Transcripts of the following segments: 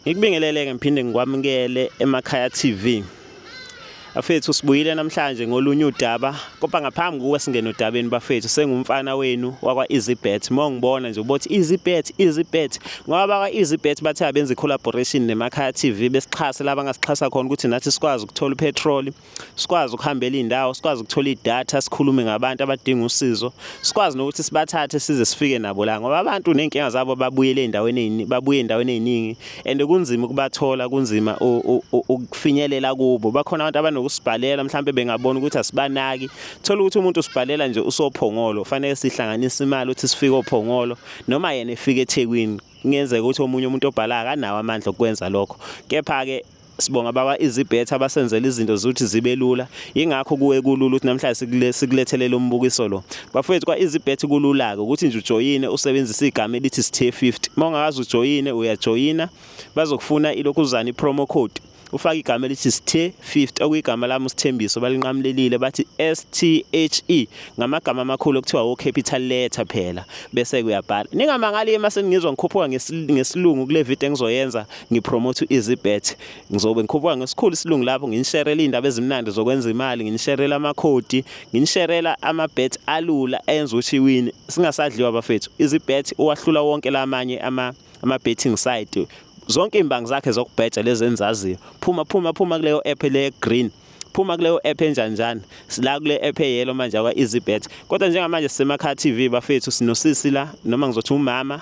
Ngikubingelele-ke ngiphinde ngikwamukele Emakhaya TV. Bafethu, sibuyile namhlanje ngolunye udaba, kodwa ngaphambi kokuba singene odabeni, bafethu, sengumfana wenu wakwa EasyBet. Uma ungibona nje ubothi EasyBet, EasyBet, ngoba bakwa EasyBet bathe abenza i-collaboration neMakhaya TV, besixhase la bangasixhasa khona ukuthi nathi sikwazi ukuthola upetrol, sikwazi ukuhambela iy'ndawo, sikwazi ukuthola idatha, sikhulume ngabantu abadinga usizo, sikwazi nokuthi sibathathe size sifike nabo la, ngoba abantu ney'nkinga zabo babuyele ey'ndaweni, babuye ey'ndaweni ey'ningi and kunzima ukubathola, kunzima ukufinyelela kubo. Bakhona abantu abanokusibhalela mhlawumbe bengabona ukuthi asibanaki, thola ukuthi umuntu usibhalela nje usoPhongolo, fanele sihlanganise imali ukuthi sifike oPhongolo noma yena efike eThekwini. Kungenzeka ukuthi omunye umuntu obhala akanawo amandla okwenza lokho, kepha-ke sibonga bakwa EasyBet abasenzela izinto zokuthi zibe lula. Yingakho kuwe kulula ukuthi namhlanje sikulethelele umbukiso lo, bafowethu. Kwa EasyBet kulula-ke ukuthi nje ujoyine, usebenzise igama elithi Sithe 50. Uma ungakaze ujoyine, uyajoyina, bazokufuna ilokhuzana, i-promo code, ufake igama elithi Sithe 50, okuyigama lami uSithembiso, balinqamulelile bathi STHE ngamagama amakhulu okuthiwa o-capital letter phela, bese kuyabhala. Ningamangali uma seningizwa ngikhuphuka ngesilungu kule video engizoyenza ngipromote u-EasyBet. Ngizobe ngikhuphuka ngesikhulu isilungu lapho nginisherela iy'ndaba ezimnandi zokwenza imali, nginisherela amakhodi, nginisherela ama-bet alula enza ukuthi iwini singasadliwa, bafethu. EasyBet uwahlula wonke lamanye ama-betting site, zonke iy'mbangi zakhe zokubheja lezi engizaziyo. Phuma, phuma, phuma kuleyo app le green, phuma kuleyo app enjani njani, sila kule app eyellow manje akwa EasyBet. Kodwa njengamanje siseMakhaya TV, bafethu, sinosisi la, noma ngizothi umama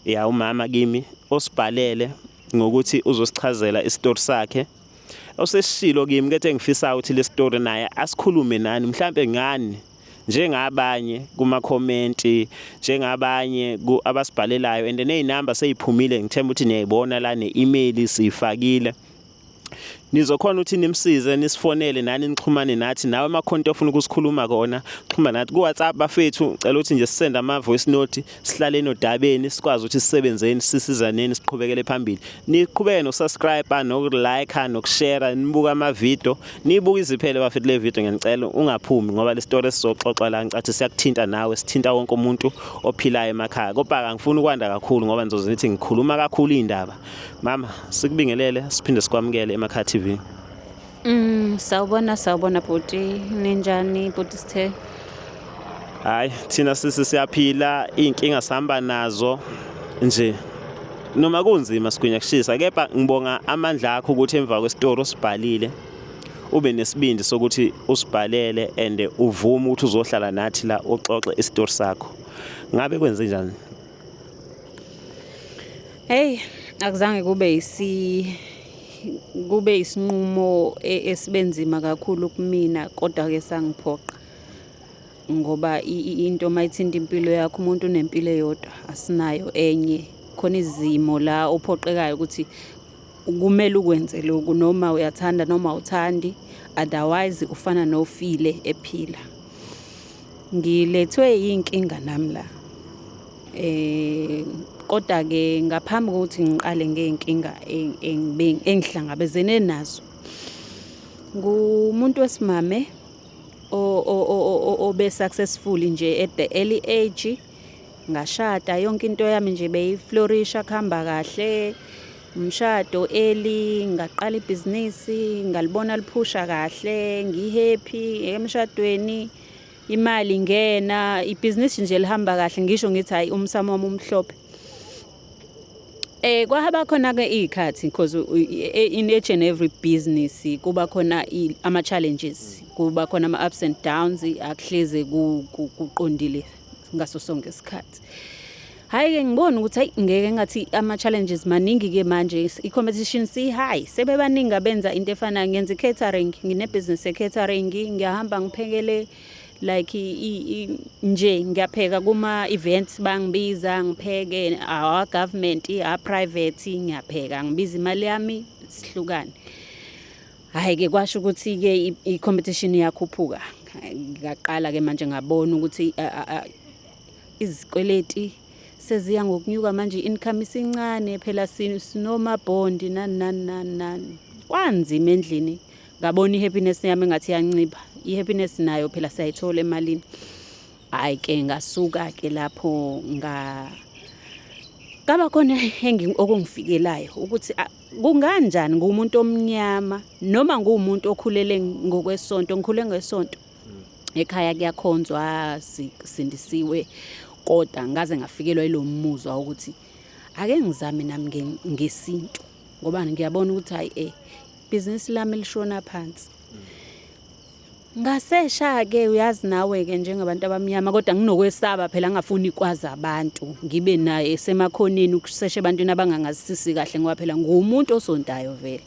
ya, umama kimi osibhalele ngokuthi uzosichazela isitori sakhe osesishilo kimi, kethe engifisa ukuthi le story naye asikhulume nani, mhlambe ngani njengabanye kuma-comment, njengabanye abasibhalelayo, and ney'namba sey'phumile, ngithemba ukuthi niyayibona la, ne-email siyifakile. Nizokhona ukuthi nimsize, nisifonele nani, nixhumane nathi. Nawe makhonto ofuna ukusikhuluma kona, xhuma nathi ku-WhatsApp, bafethu. Ngicela ukuthi nje sisende ama-voice note, sihlale nodabeni, sikwazi ukuthi sisebenzeni, sisizaneni, siqhubekele phambili. Niqhubeke no-subscribe, noku-like, nokushare, nibuke amavidiyo, niyibuke iziphele, bafethu, le video. Ngiyanicela ungaphumi, ngoba le story esizoxoxa la ngicathi siyakuthinta nawe, sithinta wonke umuntu ophilayo emakhaya. Kodwa angifuni ukwanda kakhulu ngoba nizoze nithi ngikhuluma kakhulu iy'ndaba. Mama, sikubingelele, siphinde sikwamukele Emakhaya TV. Sawubona, sawubona bhuti. Ninjani, bhuti Sithe? Hayi, thina sisi siyaphila, iy'nkinga sihamba nazo nje. Noma kunzima, sigwinya kushisa, kepha ngibonga amandla akho ukuthi emva kwesitori osibhalile ube nesibindi sokuthi usibhalele and uvume ukuthi uzohlala nathi la uxoxe isitori sakho. Ngabe kwenze njani? Hey, akuzange kube isinqumo esibenzima kakhulu kumina, kodwa ke sangiphoqa. Ngoba into mayithinta impilo yakho, umuntu unempilo eyodwa, asinayo enye. Khona izimo la ophoqekayo ukuthi kumele ukwenze lokhu noma uyathanda noma awuthandi, otherwise ufana nofile ephila. Ngilethwe iy'nkinga nami la. Kodwa ke ngaphambi kokuthi ngiqale ngey'nkinga engihlangabezene nazo. Ngumuntu wesimame obe successful nje at the early age. Ngashada, yonke into yami nje beyiflourisha, kuhamba kahle. Umshado early, ngaqala ibhizinisi, ngalibona liphusha kahle, ngi-happy emshadweni. Imali ingena, ibhizinisi nje lihamba kahle, ngisho ngithi hayi, umsamo wami umhlophe. Kwahaba khona ke iy'khathi because in each and every business kuba khona ama challenges, kuba khona ama ups and downs, akuhleze kuqondile ngaso sonke isikhathi. Hhayi-ke, ngibona ukuthi hayi, ngeke, ngathi ama-challenges maningi-ke manje, i-competition si-high, sebebaningi abenza into efanayo. Ngenza i-catering, nginebhizinisi ye-catering, ngiyahamba ngiphekele like nje ngiyapheka kuma-events, bangibiza ngipheke, awa-government, a-private, ngiyapheka, ngibiza imali yami, sihlukane. Hhayi-ke, kwasho ukuthi-ke i-competition iyakhuphuka. Ngaqala-ke manje ngabona ukuthi izikweleti seziya ngokunyuka manje, i-income isincane phela, sinoma-bond, nani nani nani nani. Kwanzima endlini, ngabona i-happiness yami engathi iyancipha. I-happiness nayo phela siyayithola emalini. Hhayi-ke, ngasuka-ke lapho. Ngaba khona okungifikelayo ukuthi kunganjani ngumuntu omnyama noma nguwumuntu okhulele ngokwesonto, ngikhule ngesonto. Ekhaya kuyakhonzwa, sindisiwe, kodwa ngaze ngafikelwa ilo muzwa ukuthi ake ngizame nami ngesintu ngoba ngiyabona ukuthi hayi ibhizinisi lami lishona phansi. Ngasesha-ke uyazi nawe-ke njengabantu abamnyama kodwa nginokwesaba phela ngingafuni kwazi abantu ngibe naye esemakhoneni ukusesha ebantwini abangangazisisi kahle ngoba phela nguwumuntu osontayo vele.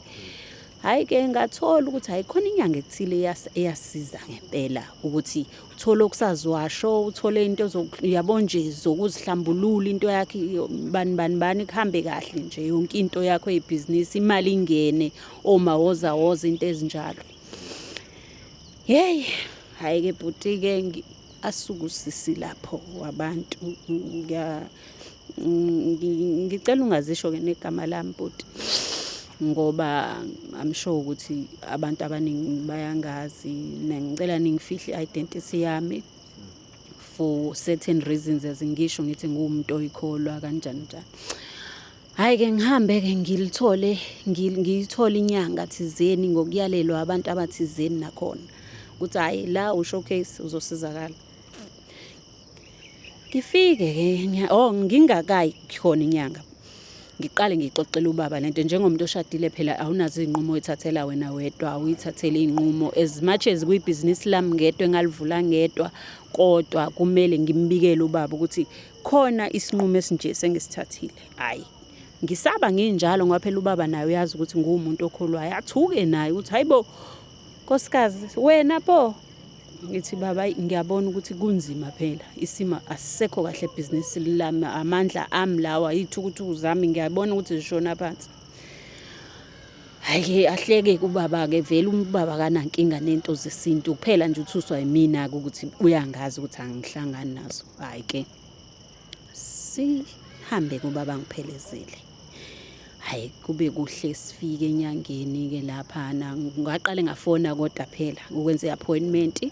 Hhayi-ke ngathola ukuthi hhayi khona inyanga ethile eyasiza ngempela ukuthi uthole okusaziwasho, uthole into yabo nje zokuzihlambulula into yakho bani bani bani kuhambe kahle nje yonke into yakho yebhizinisi imali ingene omawoza woza into ezinjalo. Hey, hhayi ke bhuti ke asuke usisi lapho wabantu ngicela ungazisho ke negama lami bhuti ngoba I'm sure ukuthi abantu abaningi bayangazi ngicela ningifihle i-identity yami for certain reasons as ngisho ngithi nguwumuntu oyikholwa kanjani njani. Hhayi-ke ngihambe-ke ngilithole ngiyithole inyanga thizeni ngokuyalelwa abantu abathizeni nakhona ukuthi hhayi la u-showcase uzosizakala. Ngifike-ke oh ngingakayi khona inyanga ngiqale ngixoxele ubaba lento njengomuntu oshadile phela awunazo iy'nqumo oyithathela wena wedwa awuyithathele iy'nqumo as much as kuyibhizinisi lami ngedwa engalivula ngedwa kodwa kumele ngimbikele ubaba ukuthi khona isinqumo esinje sengisithathile. Hhayi ngisaba nginjalo ngoba phela ubaba naye uyazi ukuthi nguwumuntu okholwayo athuke naye ukuthi hayi bo nkosikazi wena bo. Ngithi baba ngiyabona ukuthi kunzima phela isimo asisekho kahle ebhizinisini lami amandla ami lawa iy'thukuthuku zami ngiyabona ukuthi zishona phansi. Hhayi-ke ahleke ubaba-ke vele ubaba akanankinga nento zesintu kuphela nje uthuswa yimina-ke ukuthi uyangazi ukuthi angihlangani nazo. Hhayi-ke sihambe kubaba ngiphelezele. Hhayi kube kuhle sifike enyangeni-ke laphana ngaqale ngafona kodwa phela ukwenza i-appointment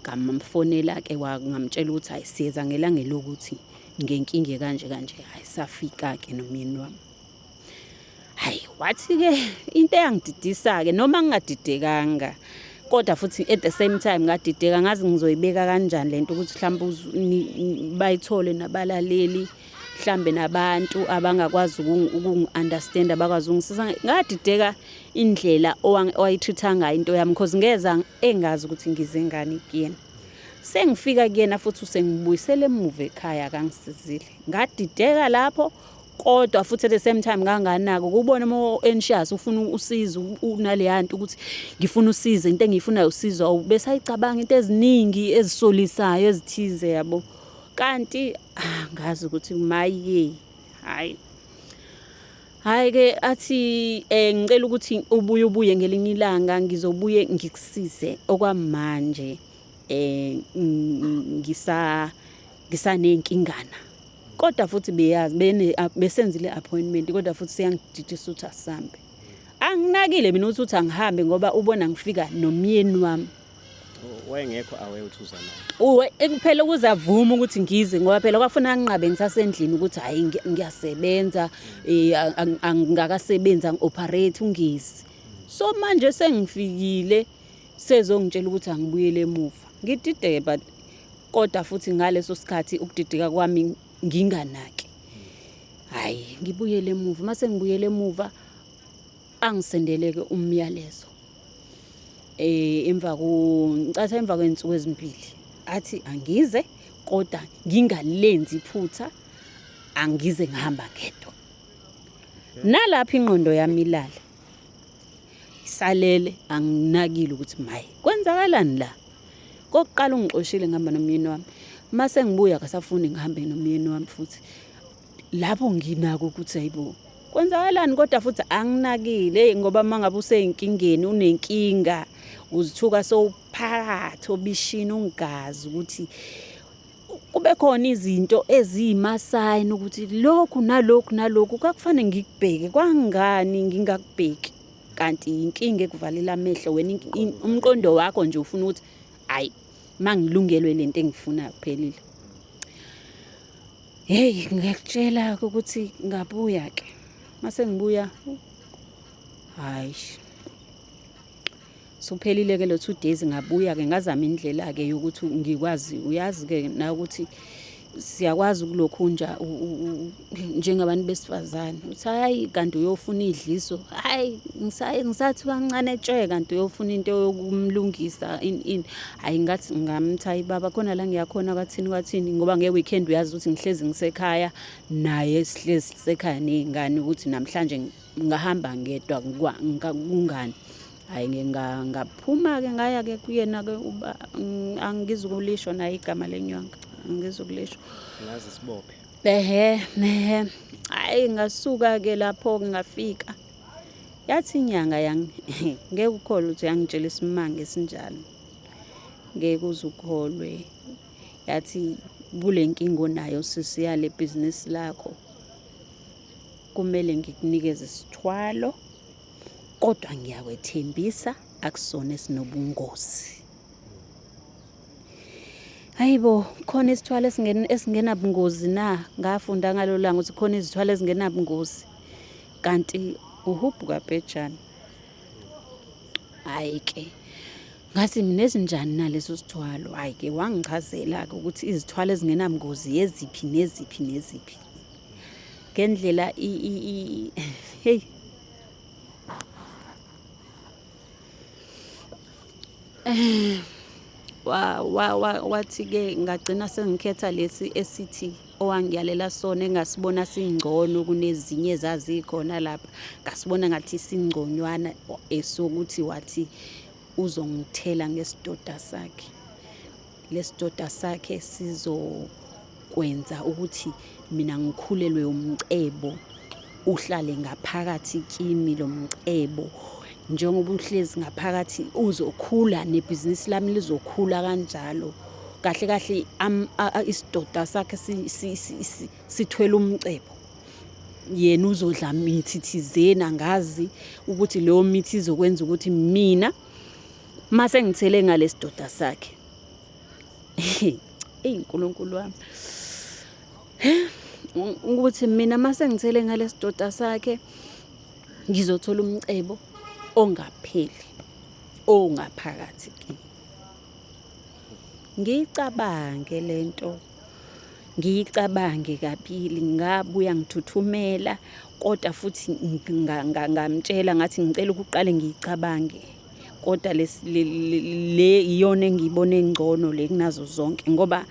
ngamfonela-ke ngamtshela ukuthi hhayi siyeza ngelanga elokuthi ngenkinga ekanje kanje. Hhayi safika-ke nomyeni wami. Hayi wathi-ke into eyangididisa-ke noma ngingadidekanga kodwa futhi at the same time ngadideka ngazi ngizoyibeka kanjani lento ukuthi mhlawumbe bayithole nabalaleli mhlambe nabantu abangakwazi ukungi-understand abakwazi ukungisiza. Ngadideka indlela owayitreat-a ngayo into yami cause ngeza engazi ukuthi ngize ngani kuyena. Sengifika kuyena futhi usengibuyisela emuva ekhaya akangisizile. Ngadideka lapho kodwa futhi at the same time nganganako ukubona uma anxious ufuna usizo unaleya nto ukuthi ngifuna usizo into engiyifunayo usizo bese ayicabanga into eziningi ezisolisayo ezithize yabo. Kanti angazi ukuthi maye hhayi. Hhayi-ke athi ngicela ukuthi ubuye ubuye ngelinye ilanga ngizobuye ngikusize okwamanje ngisanenkingana. Kodwa futhi beyazi besenzile i-appointment kodwa futhi seyangididisa ukuthi asihambe. Anginakile mina ukuthi uthi angihambe ngoba ubona ngifika nomyeni wami. Wayengekho aware ukuthi uza naye. Uwe kuphela ukuze avume ukuthi ngize ngoba phela kwafuna anginqabe ngisasendlini ukuthi hhayi ngiyasebenza angingakasebenzi angi-operate ungizi. So manje sengifikile sezongitshela ukuthi angibuyele emuva. Ngidideke but kodwa futhi ngaleso sikhathi ukudideka kwami nginganaki. Hhayi ngibuyele emuva mase ngibuyele emuva angisendeleke umyalezo. Emva ngicatha emva kwey'nsuku ezimbili athi angize kodwa ngingalenzi iphutha angize ngihamba ngedwa. Nalapho ingqondo yami ilala isalele anginakile ukuthi maye kwenzakalani la. Kokuqala ungixoshile ngihamba nomyeni wami mase ngibuya akasafuni ngihambe nomyeni wami futhi. Lapho nginako ukuthi hayibo kwenzakalani kodwa futhi anginakile ngoba uma ngabe usey'nkingeni unenkinga uzithuka sowuphakathi obishini ungazi ukuthi kube khona izinto eziyimasayini ukuthi lokhu nalokhu nalokhu kwakufanele ngikubheke kwangani ngingakubheki kanti yinkinga ekuvalela amehlo wena umqondo wakho nje ufuna ukuthi hhayi uma ngilungelwe lento engiyifunayo kuphelile. Hey, ngiyakutshela ukuthi ngabuya ke. Mase ngibuya hayi. Suphelile ke lo 2 days ngabuya ke ngazama indlela ke yokuthi ngikwazi uyazi ke na ukuthi siyakwazi ukulokhunja njengabantu besifazane uthi hayi kanti uyofuna idliso hayi ngisathi kancane tshwe kanti uyofuna into yokumlungisa in in hayi ngathi ngamthi hayi baba khona la ngiyakhona kwathini kwathini ngoba nge-weekend uyazi ukuthi ngihlezi ngisekhaya naye sihlezi sisekhaya ney'ngane ukuthi namhlanje ngahamba ngedwa kungani hhayi ngaphuma-ke ngaya-ke kuyena-ke uba angizukulisho naye igama lenywanga angizukulisho ngaze sibophe ehe ehe hhayi ngasuka-ke lapho-ke ngafika yathi inyanga ngeke ukholwe ukuthi yangitshela isimanga esinjalo ngeke uze ukholwe yathi kule nkinga onayo sisi yale bhizinisi lakho kumele ngikunikeze isithwalo kodwa ngiyakwethembisa akusona esinobungozi. Hayibo, khona isithwalo esingenabungozi na? Ngafunda ngalolu langa ukuthi khona izithwalo ezingenabungozi. Kanti uhubhu kabhejane. Hhayi-ke, ngathi mina ezinjani na leso sithwalo? Hhayi-ke wangichazela-ke ukuthi izithwalo ezingenabungozi yeziphi neziphi neziphi. Ngendlela heyi. Wathi-ke ngagcina sengikhetha lesi esithi owangiyalela sona engasibona singcono kunezinye ezazikhona lapha. Ngasibona ngathi singconywana esokuthi wathi uzongithela ngesidoda sakhe. Lesidoda sakhe sizokwenza ukuthi mina ngikhulelwe umcebo uhlale ngaphakathi kimi lo mcebo njengoba uhlezi ngaphakathi uzokhula nebhizinisi lami lizokhula kanjalo kahle kahle isidoda sakhe sithwele umcebo yena uzodla mithi thizeni angazi ukuthi leyo mithi izokwenza ukuthi mina mase ngithele ngalesidoda sakhe eyi nkulunkulu wami ukuthi mina mase ngithele ngalesidoda sakhe ngizothola umcebo ongapheli ongaphakathi kimi ngiyicabange lento ngiyicabange kabili ngabuya ngithuthumela kodwa futhi ngamtshela ngathi ngicela ukuqale ngiyicabange kodwa le iyona engiyibona engcono le kunazo zonke ngoba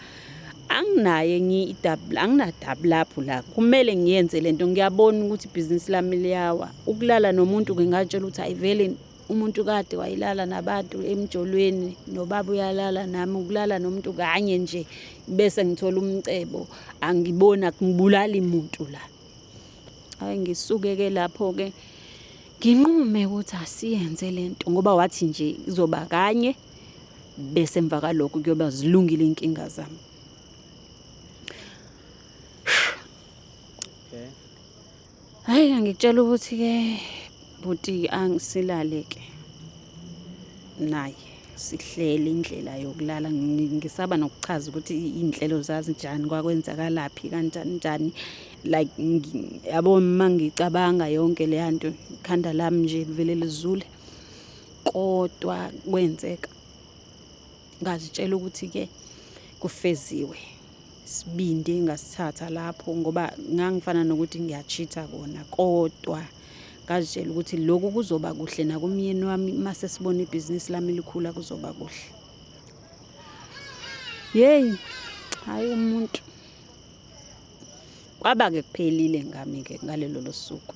anginaye enye idouble anginadouble lapho la kumele ngiyenze lento ngiyabona ukuthi ibhizinisi lami liyawa ukulala nomuntu ngingatshela ukuthi ayivele umuntu kade wayelala nabantu emjolweni nobaba uyalala nami ukulala nomuntu kanye nje bese ngithola umcebo angiboni akungibulali muntu la hayi ngisuke ke lapho ke nginqume ukuthi asiyenze lento ngoba wathi nje izoba kanye bese emva kalokho kuyoba zilungile inkinga zami okay Hayi angikutshela ukuthi ke buti angisilale ke naye sihlele indlela yokulala ngisaba nokuchaza ukuthi iy'nhlelo zazinjani kwakwenzakalaphi kanjani njani like yabo uma ngicabanga yonke leya nto ikhanda lami nje livele lizule kodwa kwenzeka ngazitshela ukuthi-ke kufeziwe isibindi engasithatha lapho ngoba ngangifana nokuthi ngiyachitha kona kodwa ngazitshela ukuthi lokhu kuzoba kuhle nakumyeni wami mase sibona ibhizinisi lami likhula kuzoba kuhle yeyi hhayi umuntu kwaba-ke kuphelile ngami-ke ngalelo losuku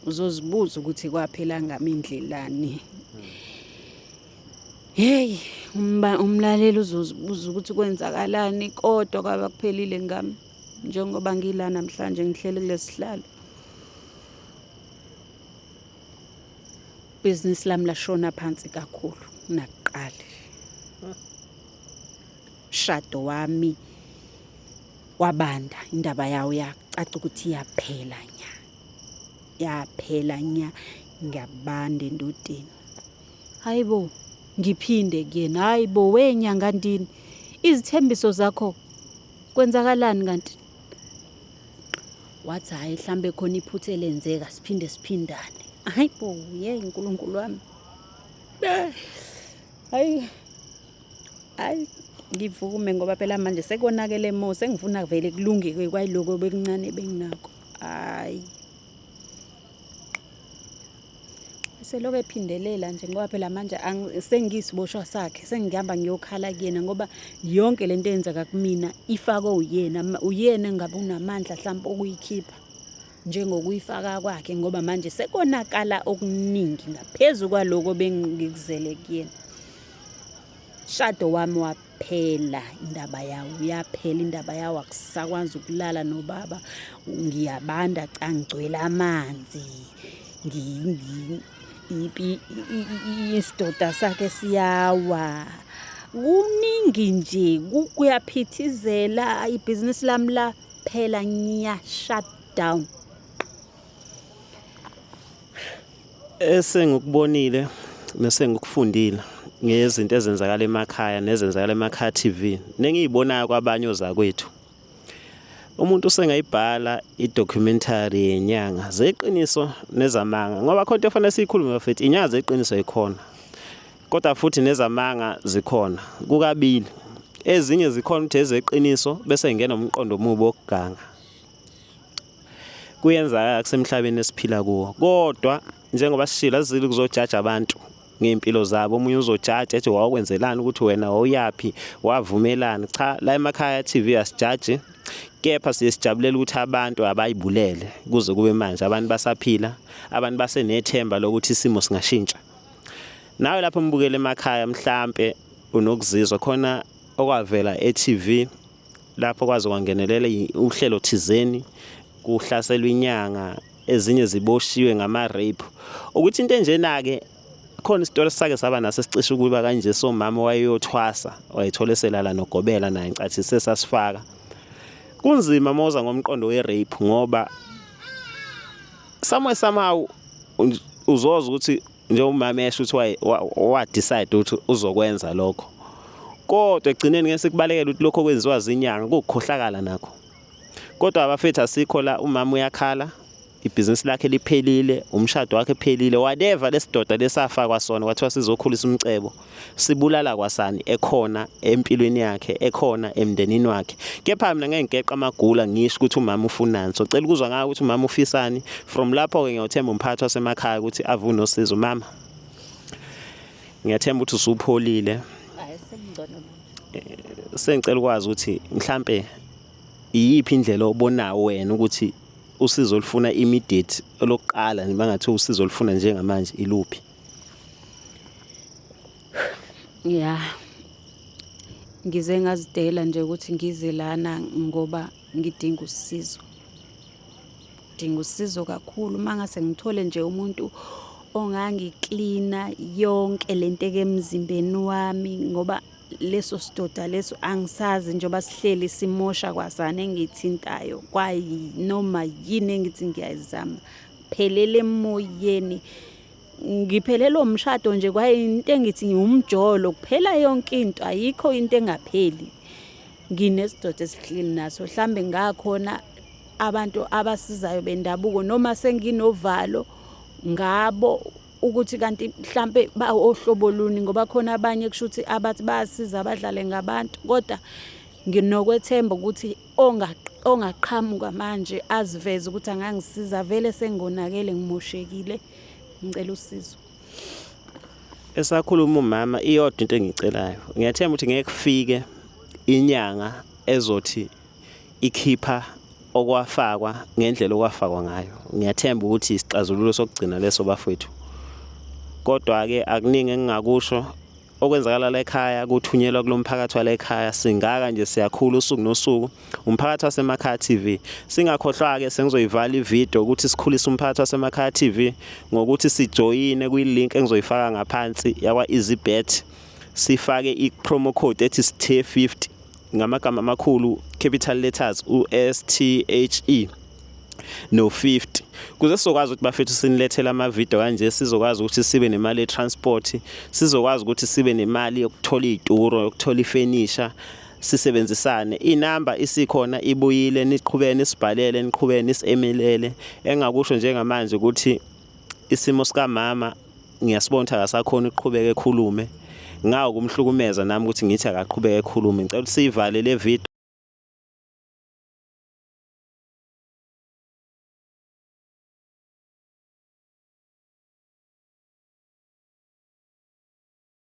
uzozibuza ukuthi kwaphela ngami indlelani Hey, umlaleli uzozibuza ukuthi kwenzakalani kodwa kwaba kuphelile ngami njengoba ngila namhlanje ngihleli kulesihlalo. Ibhizinisi lami lashona phansi kakhulu kunakuqala. Umshado wami wabanda indaba yawo yacaca ukuthi iyaphela nya. Yaphela nya ngiyabanda endodeni. Hayi bo, ngiphinde kuyena. Hayi bo, we nyanga ndini. Izithembiso zakho kwenzakalani kanti? Wathi hhayi hlambe khona iphutha elenzeka siphinde siphindane. Hayi bo, yeyi Nkulunkulu wami. Hayi. Hayi ngivume ngoba phela manje sekonakele mo sengifuna vele kulunge kwayiloko bekuncane benginako. Hayi. Selokhu ephindelela nje ngoba phela manje sengiyisiboshwa sakhe sengihamba ngiyokhala kuyena ngoba yonke lento eyenzeka kumina ifakwe uyena uyena engabe unamandla mhlawumbe okuyikhipha njengokuyifaka kwakhe ngoba manje sekonakala okuningi ngaphezu kwaloko bengikuzele kuyena. Shado wami waphela indaba yawo uyaphela indaba yawo akusakwazi ukulala nobaba ngiyabanda cha ngigcwele amanzi isidoda sakhe siyawa kuningi nje kuyaphithizela ibhizinisi lami laphela nya shut down. Esengikubonile nesengikufundile ngezinto ezenzakala emakhaya nezenzakala emakhaya TV nengiyibonayo kwabanye ozakwethu. Umuntu usengayibhala i-documentary yenyanga zeqiniso nezamanga ngoba khona into efanele siyikhulume bafethu, inyanga zeqiniso ikhona kodwa futhi nezamanga zikhona kukabili. Ezinye zikhona ukuthi ezeqiniso bese ingena umqondo omubi wokuganga. Kuyenzakala kusemhlabeni esiphila kuwo kodwa njengoba sishilo asizile ukuzojaja abantu ngey'mpilo zabo. Omunye uzojaja ethi wawukwenzelani ukuthi wena wawuyaphi wavumelani. Cha, la emakhaya TV asijaji kepha siye sijabulela ukuthi abantu abayibulele kuze kube manje abantu basaphila, abantu basenethemba lokuthi isimo singashintsha. Nawe lapho mbukele emakhaya mhlampe unokuzizwa khona okwavela e-TV lapho kwaze kwangenelela uhlelo thizeni kuhlaselwa inyanga ezinye ziboshiwe ngama-rape. Ukuthi into enjena-ke khona isitori sake saba naso esicishe ukuba kanje somama wayeyothwasa wayethola eselala nogobela naye ngicathi sesasifaka. Kunzima uma uza ngomqondo we-rape ngoba somewhere somehow uzozwa ukuthi njengomama esho ukuthi wa-decide ukuthi uzokwenza lokho kodwa ekugcineni ngeke sikubalekele ukuthi lokho okwenziwa zinyanga kuwukukhohlakala nakho. Kodwa abafethu asikho la, umama uyakhala, ibhizinisi lakhe liphelile, umshado wakhe phelile, whatever lesidoda lesafakwa sona kwathiwa sizokhulisa umcebo, sibulala kwasani ekhona empilweni yakhe, ekhona emndenini wakhe. Kepha mina ngeke ngigeqe amagula ngisho ukuthi umama ufunani. So cela ukuzwa ngawe ukuthi umama ufisani. From lapho-ke ngiyawuthemba umphathi wasemakhaya ukuthi ave unosizo. Mama, ngiyathemba ukuthi usupholile. Hayi, sengingcono manje. Sengicela ukwazi ukuthi mhlampe iyiphi indlela obonayo wena ukuthi usizo olufuna immediate olokuqala noma ngathi usizo olufuna njengamanje iluphi? Ya. Ngize ngazidela nje ukuthi ngize lana ngoba ngidinga usizo. Ngidinga usizo kakhulu uma ngase ngithole nje umuntu ongangiklina yonke lento emzimbeni wami ngoba leso sidoda leso angisazi njengoba sihleli simosha kwasana engiyithintayo kwayi noma yini engithi ngiyayizama phelele emoyeni ngiphelelwe umshado nje kwayinto engithi ngiwumjolo kuphela yonke into ayikho into engapheli nginesidoda esihleli naso mhlambe ngakhona abantu abasizayo bendabuko noma senginovalo ngabo ukuthi kanti mhlampe bawohlobo luni ngoba khona abanye kusho ukuthi abathi bayasiza abadlale ngabantu kodwa nginokwethemba ukuthi ongaqhamuka manje aziveze ukuthi angangisiza vele sengonakele ngimoshekile ngicela usizo. Esakhuluma umama iyodwa into engiyicelayo. Ngiyathemba ukuthi ngeke kufike inyanga ezothi ikhipha okwafakwa ngendlela okwafakwa ngayo. Ngiyathemba ukuthi isixazululo sokugcina leso bafowethu. Kodwa-ke akuningi engingakusho okwenzakala la ekhaya kuthunyelwa kulo mphakathi wala ekhaya singaka nje siyakhula usuku nosuku umphakathi wasemakhaya TV singakhohlwa-ke sengizoyivala ividiyo ukuthi sikhulise umphakathi wasemakhaya TV ngokuthi sijoyine kwi-link engizoyifaka ngaphansi yakwa-EasyBet sifake i-promo code ethi STHE50 ngamagama amakhulu capital letters u-S T H E no 50 kuze sizokwazi ukuthi bafethu sinilethele amavidiyo kanje sizokwazi ukuthi sibe nemali ye-transport sizokwazi ukuthi sibe nemali yokuthola iy'turo yokuthola ifenisha. Sisebenzisane, inamba isikhona, ibuyile. Niqhubeke nisibhalele, niqhubeke nisi-emailele. Engakusho njengamanje ukuthi isimo sikamama ngiyasibona ukuthi akasakhona ukuqhubeka ekhulume. Ngawo kumhlukumeza nami ukuthi ngithi akaqhubeke ekhulume. Ngicela ukuthi siyivale le video.